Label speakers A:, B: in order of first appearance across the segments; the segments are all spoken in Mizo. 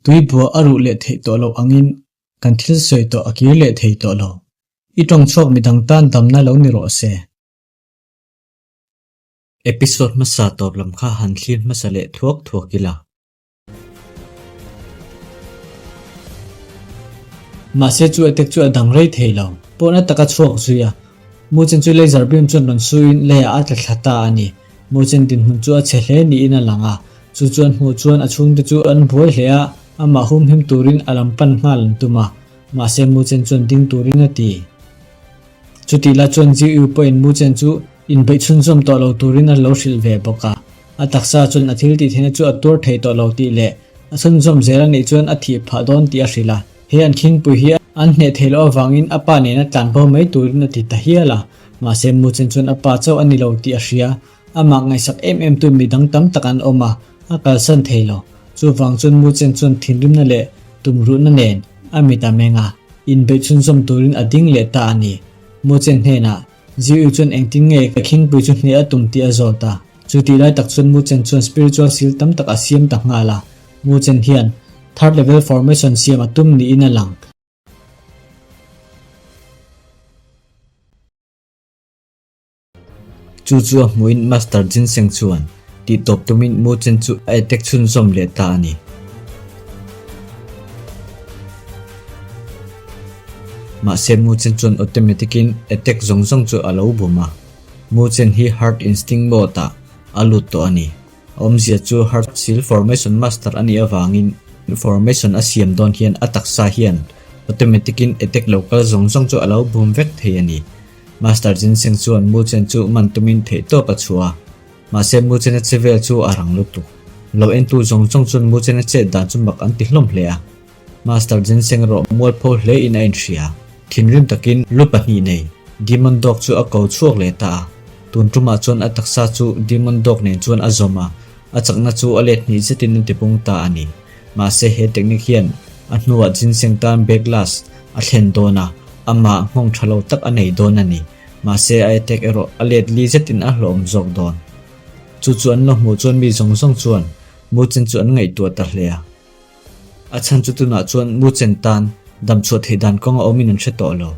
A: Tuibua a ruh leh theih tawh loh angin kan thil sawi tawh a kir leh thei tawh lo. I tawng chhuak midang tan damna lo ni rawh se.
B: Episode hmasa tawp lam kha han thlir hmasa leh thuak thuak ila.
A: Mahse chu attack chu a dang rei thei lo. Pawhna taka chhuak zui a. Muchen chu laser beam chuan rawn suiin leiah a tla thla ta a ni. Muchen dinhmun chu a chhe hle niin a lang a. Chu chuan hmuh chuan a chhungte chu an buai hle a, amah humhim turin a lam pan nghal an tum a. Mahse Muchen chuan ding turin a ti. Chutih la chuan Ziu pawhin Muchen chu inbeih chhunzawm tawh lo turin a lo hrilh ve bawk a. A taksa chuan a thil tih theihna chu a tuar thei tawh lo tih leh a chhunzawm zel a nih chuan a thih phah dawn tih a hrilh a. He an khingpui hi an hneh theih loh avangin a pa nena tlanbo mai turin a ti ta hial a. Mahse Muchen chuan a pa chauh a ni lo tih a hria. Amah ngaihsak em em tu midang tam tak an awm a, a kalsan thei lo. Chuvang chuan Muchen chuan thinrimna leh tumruhna nen a mit a meng a, inbeih chhunzawm turin a ding leh ta a ni. Muchen hnenah Ziu chuan engtin nge ka khingpui chu hneh a tum tih a zawt a. Chu tih lai tak chuan Muchen chuan spiritual seal tam tak a siam ta nghal a. Muchen hian third level formation siam a tum niin a lang.
B: Chu chu a hmuhin Master Ginseng chuan tihtawp tumin Muchen chu a attack chhunzawm leh ta a ni. Mahse Muchen chuan automatic in attack zawng zawng chu a lo bum a. Muchen hi Herd Instinct mode ah a lut tawh a ni. A awmzia chu Herd Seal Formation Master a nih avangin formation a siam dawn hian a taksa hian automatic in attack lo kal zawng zawng chu a lo bum vek thei a ni. Master Ginseng chuan Muchen chu man tumin theihtawp a chhuah a, mahse Muchena che vel chu a rang lutuk. Lo entu zawng zawng chuan Muchena chet dan chu mak an ti hlawm hle a. Master Ginseng erawh mualpho hle in a inhria. Thinrim takin lu pahnih nei Demon Dog chu a ko chhuak leh ta a. Tun tumah chuan a taksa chu Demon Dog nen chuan a zawm a, a chakna chu a let hnih zetin a tipung ta a ni. Mahse he technique hian a hnuah ginseng tan backlash a thlen dawn a, amah nghawng tha lo tak a nei dawn a ni. Mahse a attack erawh a let li zetin a hlawhawm zawk dawn. Chu chu an lo hmuh chuan mi zawng zawng chuan Muchen chu an ngaihtuah ta hle a. A chhan chu tunah chuan Muchen tan damchhuah theih dan kawng a awmin an hre tawh lo.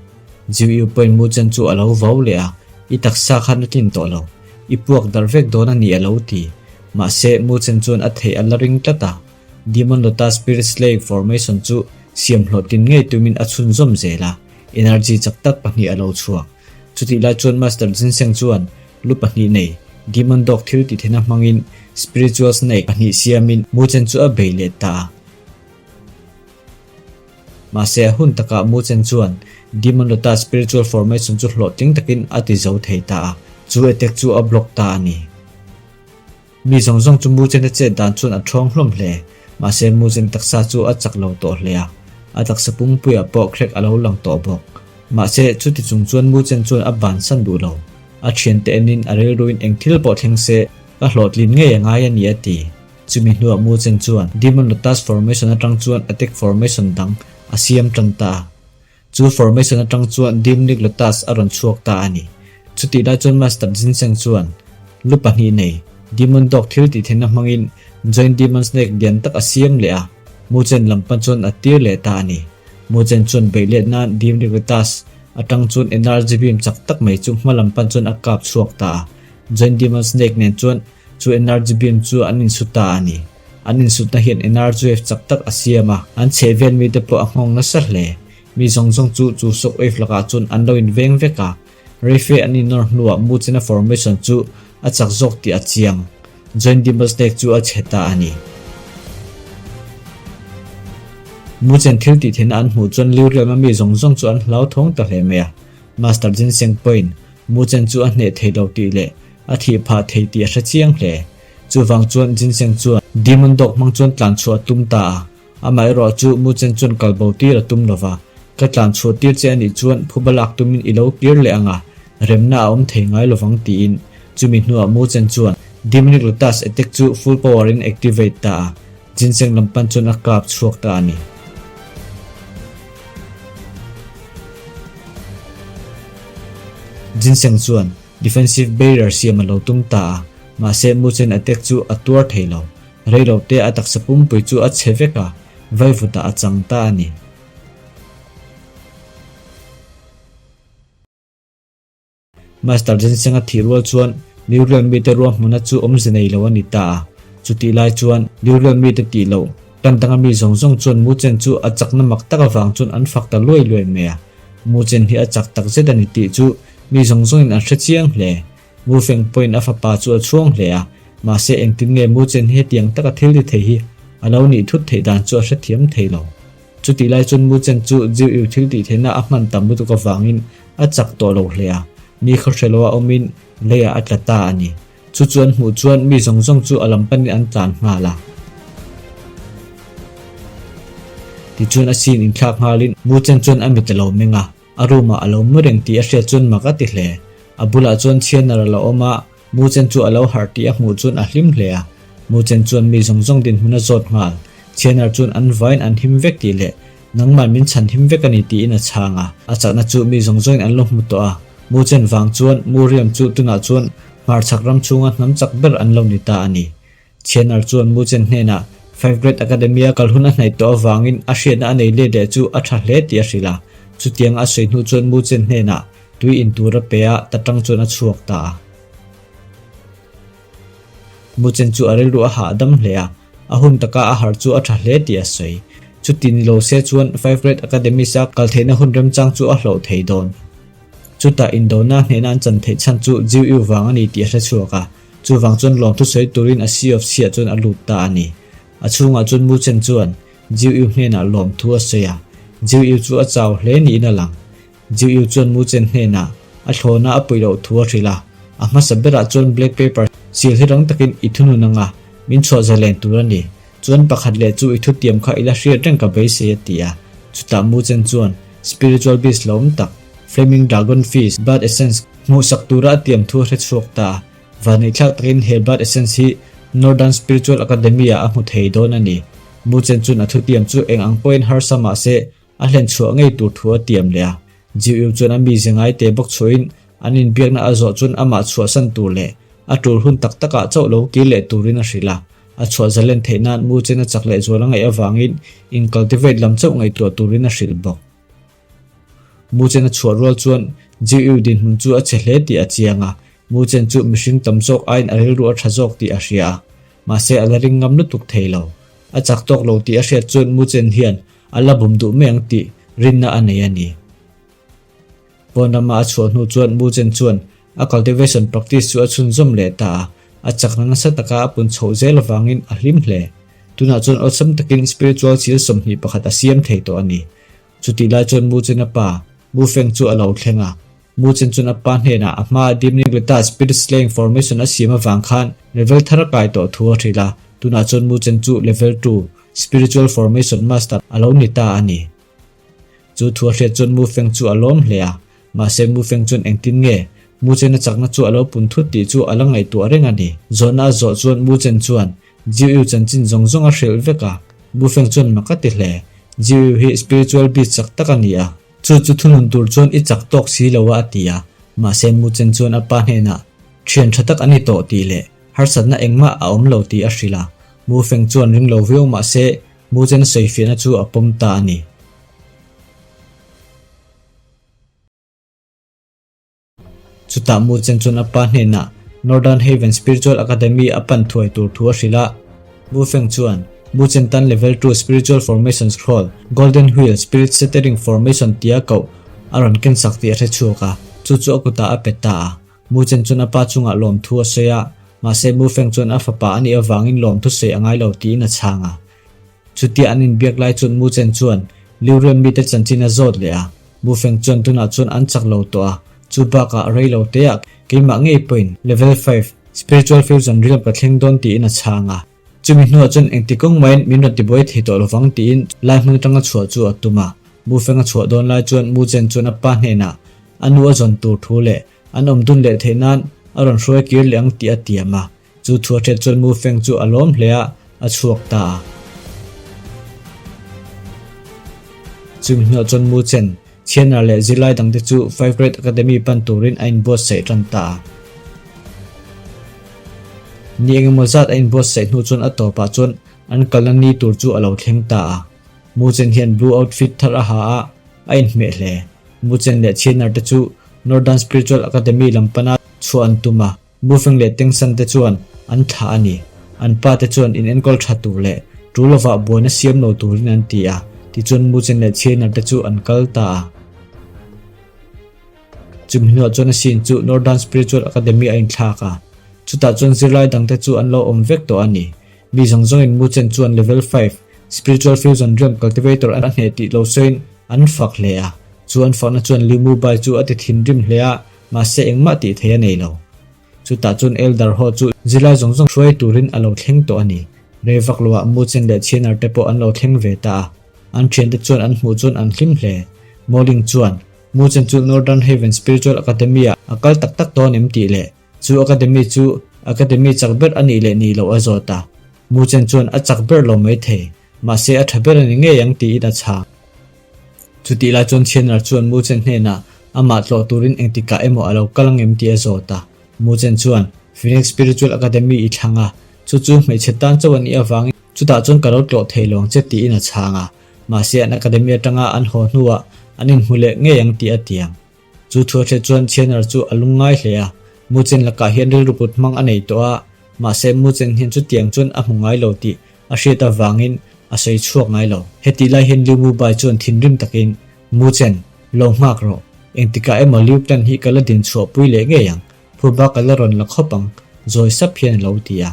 B: Jiu pawhin Muchen chu a lo vau leh a, I taksa khan a tlin tawh lo. I puak darh vek dawn a ni a lo ti. Mahse, Muchen chuan a theih a la ring tlat a. Demon Lotus Spirit Slaying Formation chu siam hlawhtlin ngei tumin a chhunzawm zel a, energy chak tak pahnih a lo chhuak. Chutih lai chuan Master Ginseng chuan lu pahnih nei Demon Dog thil ti thena hmangin Spiritual Snake pahnih siamin Muchen chu a bei leh ta a. Mahse, a hun takah Muchen chuan Demon Lotus Spiritual Formation chu hlawhtling takin a ti zo thei ta a, chu attack chu a block ta a ni. Mi zawng zawng chu Muchen a chet dan chuan a ṭhawng hlawm hle. Mahse, Muchen taksa chu a chak lo tawh hle a, a taksa pumpuiah pawh crack a lo lang tawh bawk. Mahse, chuti chung chuan Muchen chuan a bansan duh lo. A ṭhiante enin a rilruin eng thil pawh thleng se, ka hlawhtlin ngei a ngai a ni a ti. Chumi hnuah Muchen chuan Demon Lotus Formation aṭang chuan Attack Formation dang a siam ṭan ta a. Chu formation atang chuan Dimnik Lotus a rawn chhuak ta a ni. Chutih lai chuan Master Ginseng chuan lu pahnih nei Demon Dog thil tih theihna hmangin Joint Demon Snake lian tak a siam leh a, Muchen lam pan chuan a tir leh ta a ni. Muchen chuan beih let nan Dimnik Lotus atang chuan energy beam chak tak mai chu hma lam pan chuan a kap chhuak ta a. Joint Demon Snake nen chuan chu energy beam chu an insu ta a ni. An insutna hian energy wave chak tak a siam a, an chhehvel mite pawh a nghawng nasa hle. Mi zawng zawng chu chu shock wave lakah chuan an lo inveng vek a, reife an innawr hnuah Muchena formation chu a chak zawk tih a chiang. Joint Demon Snake chu a chhe ta a ni. Muchen thil tih theihna an hmuh chuan Liurialma mi zawng zawng chu an hlauthawng ta hle mai a. Master Ginseng pawhin Muchen chu a hneh thei lo tih leh a thih phah thei tih a hre chiang hle. Chuvang chuan Ginseng chuan Demon Dog hmang chuan tlan chhuah a tum ta a, amaherawh chu Muchen chuan kal bo tir a tum lo va, Ka tlan chhuah tir che anih chuan phuba lak tumin i lo kir leh ang a, remna a awm thei ngai lovang tiin. Chumi hnuah Muchen chuan Demonic Lotus attack chu full power in activate ta a, Ginseng lam pan chuan a kap chhuak ta a ni. Ginseng chuan Defensive barrier siam a lo tum ta a, mahse Muchen attack chu a tuar thei lo. Rei lo te a taksa pumpui chu a chhe vek a. vaivutah a chang ta a ni. Master Ginseng a thih rual chuan Liurian mite ruahmuna chu awmze nei lo a ni ta a. Chutih lai chuan Liurian mite tih loh tan danga mi zawng zawng chuan Mu Chen chu a chakna mak tak avang chuan an fak ta luai luai mai a. Mu Chen hi a chak tak zet a ni tih chu mi zawng zawngin an hre chiang hle. Mu Feng pawhin a fapa chu a chhuang hle a, mahse engtin nge Mu Chen hi hetiang taka thil ti thei hi a lo nih thut theih dan chu a hrethiam thei lo. Chutih lai chuan Mu Chen chu Jiu Yu thil tih theihna a hman tam lutuk avangin a chak tawh lo hle a, ni khaw hre loa awmin leiah a tla ta a ni. Chu chu an hmuh chuan mi zawng zawng chu a lam panin an tlan nghal a. Tichuan a sin inthlak nghalin Mu Chen chuan a mit a lo meng a, a room ah a lo mu reng tih a hriat chuan mak a ti hle. A bulah chuan Chhianar a lo awm a, Mu Chen chu a lo harh tih a hmuh chuan a hlim hle a. Mu Chen chuan mi zawng zawng dinhmun a zawt nghal. Chhianar chuan an vain an him vek tih leh nangmah min chhan him vek a ni tiin a chhang a. A chakna chu mi zawng zawngin an lo hmu tawh a. Mu Chen vang chuan Mu Riam chu tunah chuan hmarchhak ram chhunga hnam chak ber an lo ni ta a ni. Chhianar chuan Mu Chen hnenah Five Great Academy-a kal hun a hnaih tawh avangin a hriatna a nei let leh chu a tha hle tih a hrilh a. Chutianga a sawi hnu chuan Mu Chen hnenah tui in tur a pe a, ta tang chuan a chhuak ta a. Mu Chen chu a rilru a hahdam hle a, a hun taka a harh chu a tha hle tih a sawi. Chuti ni lo se chuan Five Great Academies-a kal theihna hun remchang chu a hlawh thei dawn. Chutah indona hnehna an chan theih chhan chu Jiu Yu vang a ni tih a hre chhuak a. Chuvang chuan lawmthu sawi turin a Sea of Chhiah chuan a lut ta a ni. A chhungah chuan Mu Chen chuan Jiu Yu hnenah lawmthu a sawi a, Jiu Yu chu a chau hle niin a lang. Jiu Yu chuan Mu Chen hnenah a thlawna a puih loh thu a hrilh a, a hmasa berah chuan Black Paper sil hi rang takin i thunun anga min chhuah zalen tur a ni. Chuan pakhat leh chu i thutiam kha i la hriat reng ka beisei a ti a. Chutah Mu Chen chuan Spiritual Beast lo awm tak, Flaming Dragon Fist, Blood Essence, Hmuhsak tura a tiam thu a hre chhuak ta a, vanneihthlak takin he Blood Essence hi Northern Spiritual Academy-ah a hmu thei dawn a ni. Mu Chen chuan a thutiam chu eng ang pawhin harsa mah se a hlen chhuah ngei tur thu a tiam leh a. Jiu Yu chuan a mize ngai te bawk chhuahin an inbiakna a zawh chuan amah chhuahsan tur leh a tul hun tak takah chauh lo kir leh turin a hrilh a. A chhuah zalen theih nan Mu Chen a chak leh zual a ngaih avangin in-cultivate lam chauh ngaihtuah turin a hrilh bawk. Mu Chen a chhuah rual chuan Jiu Yu dinhmun chu a chhe hle tih a chiang a, Mu Chen chu mihring tam zawk aiin a rilru a tha zawk tih a hria a, mahse a la ring ngam lutuk thei lo. A chak tawk lo tih a hriat chuan Mu Chen hian a la bum duh mai ang tih rinna a nei a ni. Pawn rama a chhuah hnu chuan Mu Chen chuan a cultivation practice chu a chhunzawm leh ta a, a chakna nasa taka a pun chhoh zel avangin a hlim hle. Tunah chuan awlsam takin spiritual seal 21 a siam thei tawh a ni. Chutih lai chuan Mu Chen a pa, Mu Feng chu a lo thleng a. Mu Chen chuan a pa hnenah a hmaa Dimning Leta Spirit Slaying Formation a siam avang khan level thar a kai tawh thu a hrilh a, tunah chuan Mu Chen chu Level 2, Spiritual Formation Master a lo ni ta a ni. Chu thu a hriat chuan Mu Feng chu a lawm hle a, mahse Mu Feng chuan engtin nge Mu Chen a chakna chu a lo pun thut tih chu a la ngaihtuah reng a ni. Zawhna a zawh chuan Mu Chen chuan Jiu Yu chanchin zawng zawng a hrilh vek a, Mu Feng chuan mak a ti hle. Jiu Yu hi spiritual beast chak tak a ni a, chu chu thunun tur chuan i chak tawk si lo a a ti a, mahse Mu Chen chuan a pa hnenah thian tha tak a ni tawh tih leh harsatna engmah a awm lo tih a hrilh a, Mu Feng chuan ring lo viau mahse Mu Chen sawifiahna chu a pawm ta a ni. Chutah Mu Chen chuan a pa hnenah Northern Haven Spiritual Academy a pan thuai tur thu a hrilh a. Mu Feng chuan Mu Chen tan Level 2 Spiritual Formation Scroll, Golden Wheel Spirit Shattering Formation tia koh a rawn ken sak tih a hre chhuak a, chu chu a kutah a pe ta a. Mu Chen chuan a pa chungah lawmthu a sawi a, mahse Mu Feng chuan a fapa a nih avangin lawmthu sawi a ngai lo tiin a chhang a. Chutia an inbiak lai chuan Mu Chen chuan Liu Rian mite chanchin a zawt leh a, Mu Feng chuan tunah chuan an chak lo tawh a, chu bakah rei lo teah keimah ngei pawhin Level 5 Spiritual Fusion Realm ka thleng dawn tiin a chhang a. Chumi hnuah chuan engti kawng maiin min rawn tibuai thei tawh lovang tiin lai hmun atanga chhuah chu a tum a. Mu Feng a chhuah dawn lai chuan Mu Chen chuan a pa hnenah a nu a zawn tur thu leh an awm dun leh theih nan a rawn hruai kir leh ang tih a tiam a. Chu thu a hriat chuan Mu Feng chu a lawm hle a, a chhuak ta a. Chumi hnuah chuan Mu Chen, Chhianar leh zirlai dangte chu Five Great Academy pan turin a inbuatsaih tan ta a. Ni engemaw zat a inbuatsaih hnu chuan a tawpah chuan an kalna ni tur chu a lo thleng ta a.
A: Mu Chen hian blue outfit thar a ha a, a inhmeh hle. Mu Chen leh Chhianar te chu Northern Spiritual Academy lam pana chhuah an tum a, Mu Feng leh Teng San te chuan an thlah a ni. An pa te chuan in enkawl tha tur leh tul lovah buaina siam lo turin an ti a, tichuan Mu Chen leh Chhianar te chu an kal ta a. Chumi hnuah chuan a scene chu Northern Spiritual Academy a inthlak a, chutah chuan zirlai dangte chu an lo awm vek tawh a ni. Mi zawng zawngin Mu Chen chuan Level 5 Spiritual Fusion Realm Cultivator a hneh tih lo sawiin an fak hle a, chu an fakna chuan Liu Mubai chu a ti thinrim hle a, mahse engmah tih theih a nei lo. Chutah chuan Elder Ho chu zirlai zawng zawng hruai turin a lo thleng tawh a ni. Rei vak loah Mu Chen leh Chhianar te pawh an lo thleng ve ta a, an thiante chuan an hmuh chuan an hlim hle. Mo Ling chuan Mu Chen chu Northern Haven Spiritual Academy-ah a kal tak tak dawn em tih leh chu academy chu academy chak ber a nih leh nih loh a zawt a. Mu Chen chuan a chak ber lo mai thei, mahse a tha ber a ni ngei ang tiin a chhang. Chutih lai chuan Chhianar chuan Mu Chen hnenah amah tlawh turin engtikah emaw a lo kal ang em tih a zawt a. Mu Chen chuan Phoenix Spiritual Academy i thlang a, chu chu hmeichhe tan chauh a nih avangin chutah chuan ka lo tlawh thei lo ang che tiin a chhang a. Mahse an academy atanga an haw hnuah an inhmu leh ngei ang tih a tiang. Chu thu a hriat chuan Chhianar chu a lungngai hle a, Mu Chen lakah hian rilru kut hmang a nei tawh a, mahse Mu Chen hian chutiang chuan a hmu ngai lo tih a hriat avangin a sawi chhuak ngai lo. Hetih lai hian Liu Mu Bai chuan thinrim takin, Mu Chen, lo nghak rawh. Engtikah emaw Liu Clan hi ka la din chhuah pui leh ngei ang, phuba ka la rawn la khawp ang, zawi sap hian a lo ti a.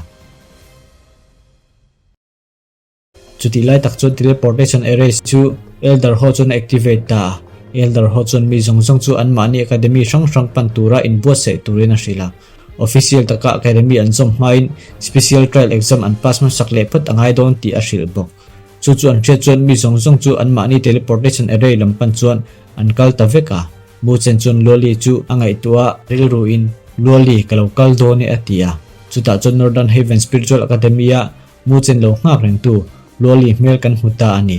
A: Chutih lai tak chuan teleportation arrays chu Elder ho chuan a activate ta a. Elder ho chuan mi zawng zawng chu anmahni academy hrang hrang pan tura inbuatsaih turin a hrilh a. Official taka academy an zawm hmain special trial exam an pass hmasak leh phawt a ngai dawn tih a hrilh bawk. Chu chu an hriat chuan mi zawng zawng chu anmahni teleportation array lam pan chuan an kal ta vek a. Mu Chen chuan Luali chu a ngaihtuah a, rilruin, Luali, ka lo kal dawn e a ti a. Chutah chuan Northern Haven Spiritual Academy-a Mu chen lo nghak rengtu Luali hmel kan hmu ta a ni.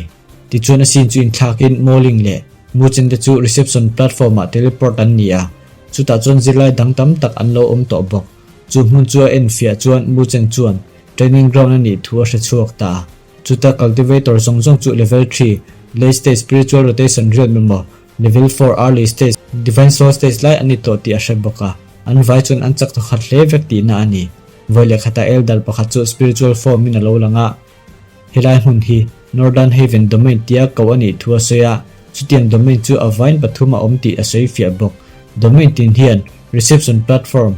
A: Tichuan a scene chu inthlakin Mo Ling leh Mu Chen te chu reception platform ah teleport an ni a, chutah chuan zirlai dang tam tak an lo awm tawh bawk. Chu hmun chu a enfiah chuan Mu Chen chuan training ground a nih thu a hre chhuak ta a. Chuta cultivator zawng zawng chu level 3, late stage spiritual rotation realm emaw level 4 early stage divine soul stage lai an ni tawh tih a hre bawk a, an vai chuan an chak thawkhat hle vek tihna a ni. Vawi leh khatah Elder pakhat chu spiritual form in a lo lang a, helai hmun hi Northern Haven Domain tia koh a nih thu a sawi a, chutiang domain chu a vain pathum a awm tih a sawi fiah bawk. Domain tin hian reception platform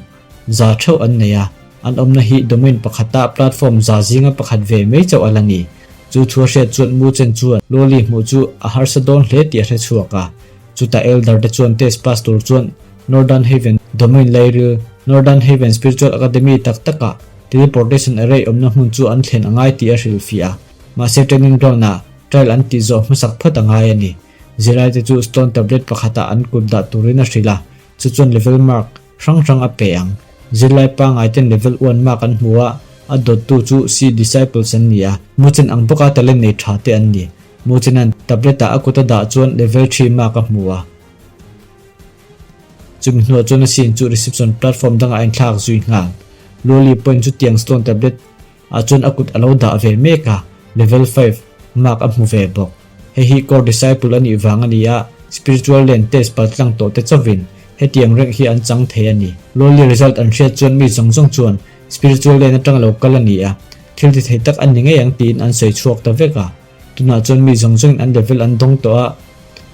A: za theuh an nei a, an awmna hi domain pakhata platform za zinga pakhat ve mai chauh a la ni. Chu thu a hriat chuan Mu Chen chuan Lawli hmuh chu a harsa dawn hle tih a hre chhuak a, chutah Elder te chuan test pass tur chuan Northern Haven Domain lairil, Northern Haven Spiritual Academy tak takah teleportation array awmna hmun chu an thlen a ngai tih a hrilhfiah a, mahse training ground-ah trial an tih zawh hmasak phawt a ngai a ni. Zirlaite chu stone tablet pakhatah an kut dah turin a hrilh a, chu chuan level mark hrang hrang a pe ang. Zirlai pangaiten level one mark an hmu a, a dawttu chu C disciples an ni a, Muchen ang bawka talent nei tha te an ni. Muchena'n tablet-ah a kut a dah chuan level 3 mark a hmu a. Chumi hnuah chuan a scene chu reception platform dangah a inthlak zui nghal. Lawli pawhin chutiang stone tablet ah chuan a kut a lo dah ve mek a, level 5 mark a hmu ve bawk. Hei hi core disciple a nih vang a ni a, spiritual lane test paltlang tawh te chauhin hetiang rank hi an chang thei a ni. Lawli result an hriat chuan mi zawng zawng chuan spiritual lane atang lo kal a ni a, thil ti thei tak a ni ngei ang tiin an sawi chhuak ta vek a. Tunah chuan mi zawng zawngin an level an dawng tawh a,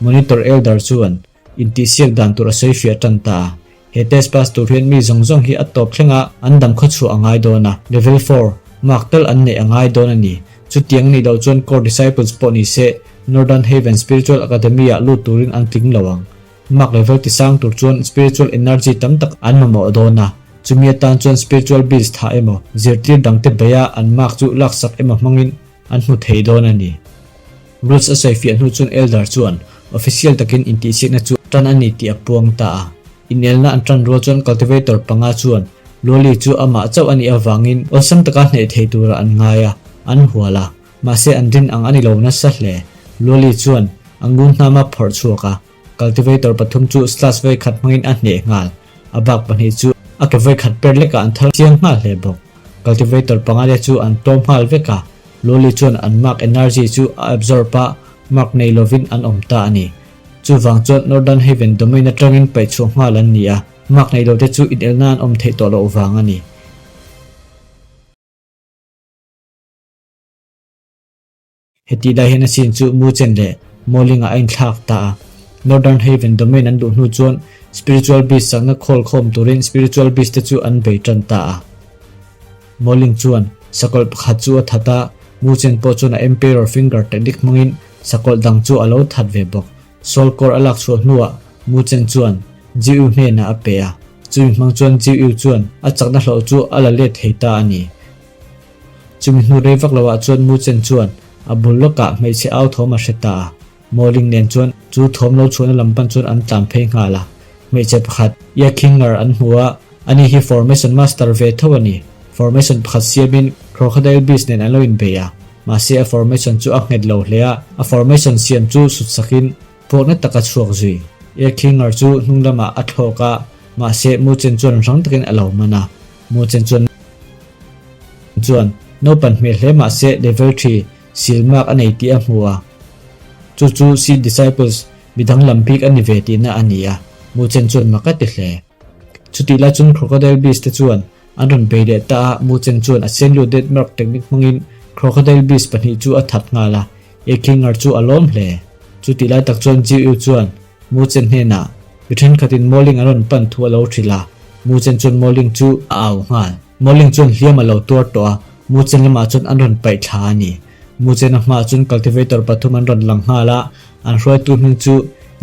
A: monitor elder chuan intihsiak dan tur a sawi fiah tan ta a. He test pass tur hian mi zawng zawng hi a tawp thleng a, an dam khaw chhuah a ngai dawn a, level 4 mark tal an neih a ngai dawn a ni. Chutiang a nih loh chuan core disciples pawh ni se Northern Haven Spiritual Academy ah lut turin an tling lo ang. Mark level tisang tur chuan spiritual energy tam tak an mamawh dawn a, chumi atan chuan spiritual beast thah emaw, zirtir dangte beia an mark chu laksak emaw hmangin an hmu thei dawn a ni. Rules a sawi fiah hnu chuan Elder chuan official takin intihsiakna chu tan a ni tih a puang ta a. Inelna an tan rual chuan cultivator panga chuan Lawli chu amah chauh a nih avangin awlsam taka hneh thei turah an ngai a, an hual a. Mahse an rin ang a ni lo nasa hle. Lawli chuan a ngun hnam a phawrh chhuak a, cultivator pathum chu slash vawi khat hmangin a hneh nghal. A bak pahnih chu a ke vawi khat per lekah an thal chiang nghal hle bawk. Cultivator panga te chu an tlawm nghal vek a, Lawli chuan an mark energy chu a absorb a. Mark nei lovin an awm ta a ni. Chuvang chuan Northern Haven domain atangin paih chhuah nghal an ni a, mark nei lote chu inelna an awm theih tawh loh vang a ni. Hetih lai hian a scene chu Muchen leh Mawlingah a inthlak ta a. Northern Haven domain an luh hnu chuan Spiritual Beast chakna khawl khawm turin Spiritual Beast te chu an bei tan ta a. Mawling chuan sakawlh pakhat chu a that a, Muchen pawh chuan a Emperor Finger technique hmangin sakawlh dang chu a lo that ve bawk. Soul Core a lak chhuah hnuah Muchen chuan Jiu hnenah a pe a, chumi hmang chuan Jiu chuan a chakna hlawh chu a la let thei ta a ni. Chumi hnu rei vak loah chuan Muchen chuan a bul lawkah hmeichhe au thawm a hre ta a. Mawling nen chuan chu thawm lo chhuahna lam pan chuan an tlan phei nghal a. Hmeichhe pakhat, Yakhinger an hmu a, ani hi Formation Master ve tho a ni. Formation pakhat siamin Crocodile Beast nen an lo inbei a, mahse a formation chu a nghet lo hle a, a formation siam chu sut sakin puakna tak a chhuak zui. Yakhinger chu hnung lamah a thlawk a, mahse Muchen chuan rang takin a lo man a. Muchen chuan chuan naupan hmel hle mahse level thi sil mark a nei tih a hmu a, chu chu Seed Disciples mi danglam bik a ni ve tihna a ni a, Muchen chuan mak a ti hle. Chutih lai chuan Crocodile Beast te chuan an rawn bei leh ta a, Muchen chuan a senlu death mark technique hmangin Crocodile Beast pahnih chu a that nghal a, Ekinger chu a lawm hle. Chutih lai tak chuan Jiu chuan Muchen hnenah mi thenkhatin Mawling an rawn pan thu a lo hrilh a, Muchen chuan Mawling chu a au nghal. Mawling chuan hliam a lo tuar tawh a, Muchen lamah chuan an rawn paih thla a ni. Muchen a hmaah chuan cultivator pathum an rawn lang nghal a, an hruaitu hming chu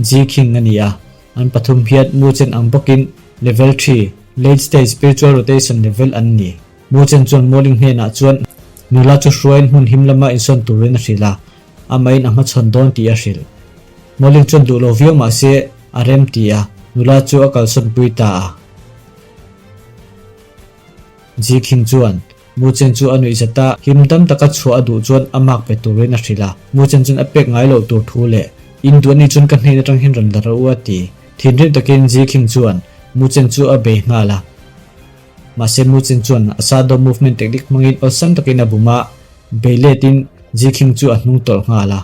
A: Ji King a ni a. An pathum hian Muchen ang bawkin level thi, late stage spiritual rotation level an ni. Muchen chuan Mawling hnenah chuan nula chu hruaiin hmun him lama insawn turin a hrilh a, amahin a hmachhawn dawn tih a hrilh. Mawling chuan duh lo viau mah se a rem ti a, nula chu a kalsawn pui ta a. Ji Khing chuan Mu Chen chu a nuih zat a, him dam taka chhuah a duh chuan a mark pe turin a hrilh a. Mu Chen chuan a pek ngai loh tur thu leh in duh anih chuan ka hnen atang hian rawn la rawh u a ti. Thinrim takin Ji Khing chuan Mu Chen chu a bei nghal a. Mahse Mu Chen chuan a shadow movement technique hmangin awlsam takin a bum a, bei letin Ji Khing chu a hnung tawlh nghal a.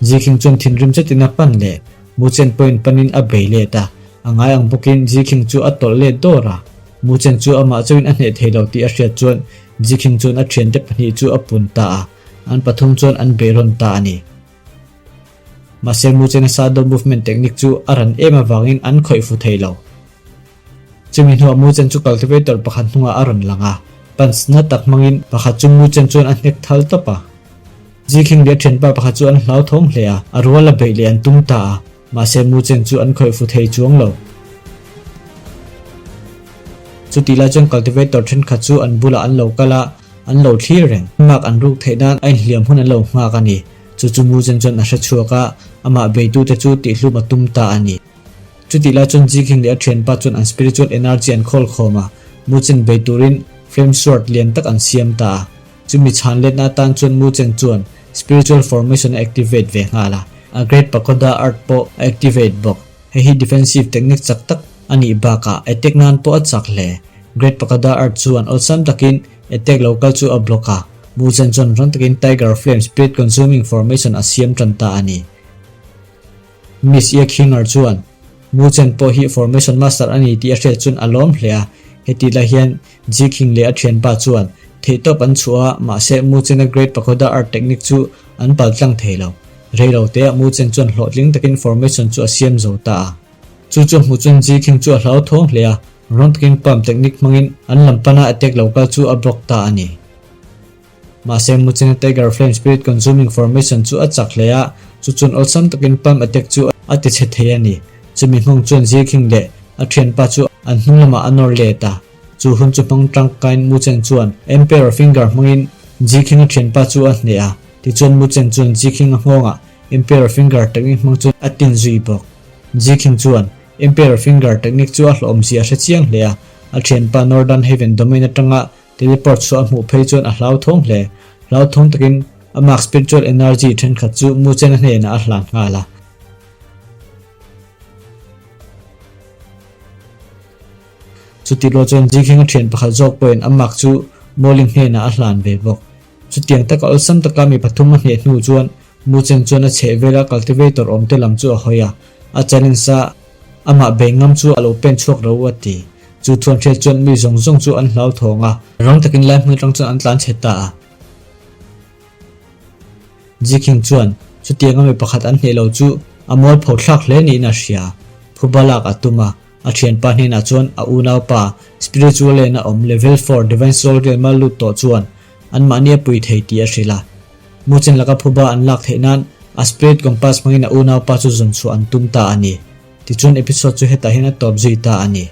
A: Zikhing chuan thinrim zetin a pan leh Muchen pawhin panin a bei let a, a ngai ang bawkin Zikhing chu a tawlh let dawr a. Muchen chu amah chauhin a hneh thei lo tih a hriat chuan Zikhing chuan a thiante pahnih chu a pun ta a, an pathum chuan an bei rawn ta a ni. Mahse Muchen-a shadow movement technique chu a ran em avangin an khawih fu thei lo. Chumi hnuah Muchen chu cultivator pakhat hnungah a rawn lang a, punch na tak hmangin pakhat chu Muchen chuan a hnek thal tawp a. Zikhing leh a thianpa pakhat chu an hlauthawng hle a, a rual a beih leh an tum ta a, mahse Muchen chu an khawih fu thei chuang lo. Chutih lai chuan cultivator thenkhat chu an bulah an lo kal a, an lo thlir reng. Mark an ruk theih nan a inhliam hun an lo nghak a ni. Chu chu Muchen chuan a hre chhuak a, amah beitute chu tihhlum a tum ta a ni. Chutih lai chuan Zikhing leh a thianpa chuan an spiritual energy an khawl khawm a, Muchen bei turin flame sword lian tak an siam ta a. Chumi chhan letna atan chuan Muchen chuan spiritual formation a activate ve nghal a, a Great Pagoda Art pawh a activate bawk. Hei hi defensive technique chak tak a nih bakah attack nan pawh a chak hle. Great Pagoda Art chuan awlsam takin attack lo kal chu a block a, Muchen chuan rang takin Tiger Flame Spirit Consuming Formation a siam tan ta a ni. Miss Iakhinger chuan Muchen pawh hi Formation Master a ni tih a hriat chuan a lawm hle a, heti lai hian Jikhing leh a thianpa chuan theihtawp an chhuah a, mahse Muchen-a Great Pagoda Art Technique chu an pal tlang thei lo. Rei lo teah Muchen chuan hlawhtling takin formation chu a siam zo ta a. Chu chu a hmuh chuan Jikhing chu a hlauthawng hle a, rang takin palm technique hmangin an lam pana attack lo kal chu a block ta a ni. Mahse, Muchena Tiger Flame Spirit Consuming Formation chu a chak hle a, chu chuan awlsam takin Palm Attack chu a ti chhe thei a ni. Chumi nghawng chuan Zikhing leh a thianpa chu an hnung lamah a nawr let a. Chu hun chu hmang tangkain Muchen chuan Emperor Finger hmangin Zikhing a thianpa chu a hneh a, tichuan Muchen chuan Zikhing a nghawngah Emperor Finger technique hmang chuan a tin zui bawk. Zikhing chuan Emperor Finger technique chu a hlawhawmzia a hre chiang hle a, a thianpa Northern Heaven Domain atanga Teleport chu a hmuh phei chuan a hlauthawng hle. Hlauthawng takin amah spiritual energy thenkhat chu Muchen-a hnenah a hlan nghal a. Chutih rual chuan Zikhenga thian pakhat zawk pawhin amah chu Mawling hnenah a hlan ve bawk. Chutiang taka awlsam taka mi pathum a hneh hnu chuan Muchen chuan a chhehvela cultivator awmte lam chu a hawi a, a challenge a, amah bei ngam chu a lo pen chhuak ro a ti. Chu thuan hriat chuan mi zawng zawng chu an hlauthawng a. Rang takin lai hmun atang chuan an tlan chhe ta a. Jiking chuan chutianga mi pakhat an hneh lo chu a mualpho thlak hle niin a hria. Phuba lak a tum a, a thianpa hnenah chuan a unaupa spiritual lane a awm level four divine soul realm a lut tawh chuan anmahni a pui thei tih a hrilh a. Muchen laka phuba an lak theih nan a spirit compass hmangin a unaupa chu zawn chhuah an tum ta a ni. Tichuan episode chu hetah hian a tawp zui ta a ni.